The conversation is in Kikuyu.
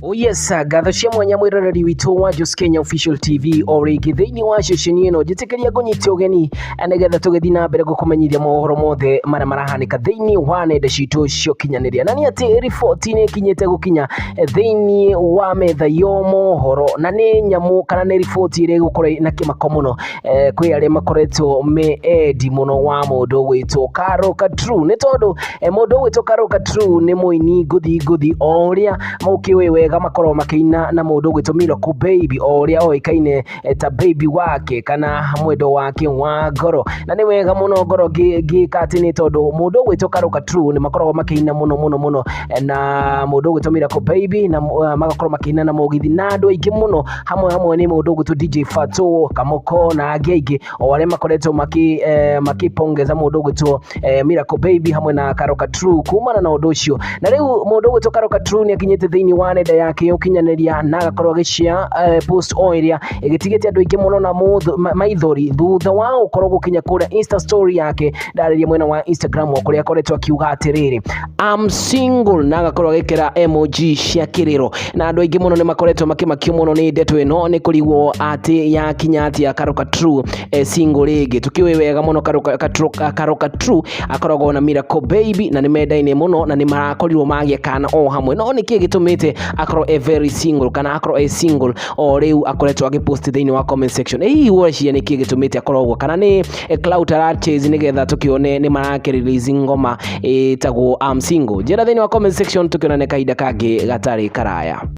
Oh yes, ngatho cia mwanya mwĩroreri witũ wa Jos Kenya Official TV o rĩngĩ thĩinĩ wa ceceni ĩno. Njĩtĩkĩria ngũnyite ũgeni nĩgetha tũgĩthiĩ na mbere gũkũmenyithia mohoro mothe marĩa marahanĩka thĩinĩ wa nenda citũ cia ũkinyanĩria. Na nĩ atĩ riboti nĩ ĩkinyĩte gũkinya thĩinĩ wa metha ya mohoro, na nĩ nyamũ kana nĩ riboti ĩrĩa ĩgũkorwo na kĩmako mũno kwĩ arĩa makoretwo me endi mũno wa mũndũ ũgwĩtwo Karol Katru, nĩ tondũ mũndũ ũgwĩtwo Karol Katru nĩ mũini ngũthi ngũthi, o ũrĩa mũkĩũĩ wega makoragwo makĩina na mũndũ ũgwĩtwo Miracle Baby, o ũrĩa oĩkaine ta baby wake kana mwendo wake wa ngoro. Na nĩ wega mũno ngoro ngĩka atĩ nĩ tondũ mũndũ ũgwĩtwo Karol Katru nĩ makoragwo makĩina mũno mũno mũno na mũndũ ũgwĩtwo Miracle Baby, na magakorwo makĩina na mũgithi na andũ aingĩ mũno, hamwe hamwe nĩ mũndũ ũgwĩtwo DJ Fatxo, Kamoko na angĩ aingĩ, o arĩa makoretwo makĩpongeza mũndũ ũgwĩtwo Miracle Baby hamwe na Karol Katru kumana na ũndũ ũcio. Na rĩu mũndũ ũgwĩtwo Karol Katru nĩ akinyĩte thĩinĩ wa nenda yake ya ũkinyanĩria na agakorwo agĩshare post o ĩrĩa ĩgĩtigĩte andũ aingĩ mũno na maithori thutha wa gũkorwo gũkinya kũrĩa Insta story yake, ndarĩria mwena wa Instagram, o kũrĩa akoretwo akiuga atĩrĩrĩ, "I'm single", na agakorwo agĩkĩra emoji cia kĩrĩro. Na andũ aingĩ mũno nĩ makoretwo makĩmakio mũno nĩ ndeto ĩno, nĩ kũrigwo atĩ yakinya atĩa Karol Katru single rĩngĩ. Tũkĩũĩ wega mũno Karol Katru akoragwo na Miracle Baby na nĩ mendaine mũno na nĩ marakorirwo magĩa kana o hamwe, no nĩkĩ gĩtũmĩte akorwo e very single kana akorwo e single o rĩu akoretwo agĩpost thĩinĩ wa comment section? Hihi ũreciria nĩkĩ gĩtũmĩte akorwo ũguo, kana nĩ clout arachase nĩgetha tũkĩone nĩ marake release ngoma ĩtagwo I'm Single? Njĩra thĩinĩ wa comment section, tũkĩonane kahinda kangĩ gatarĩ karaya.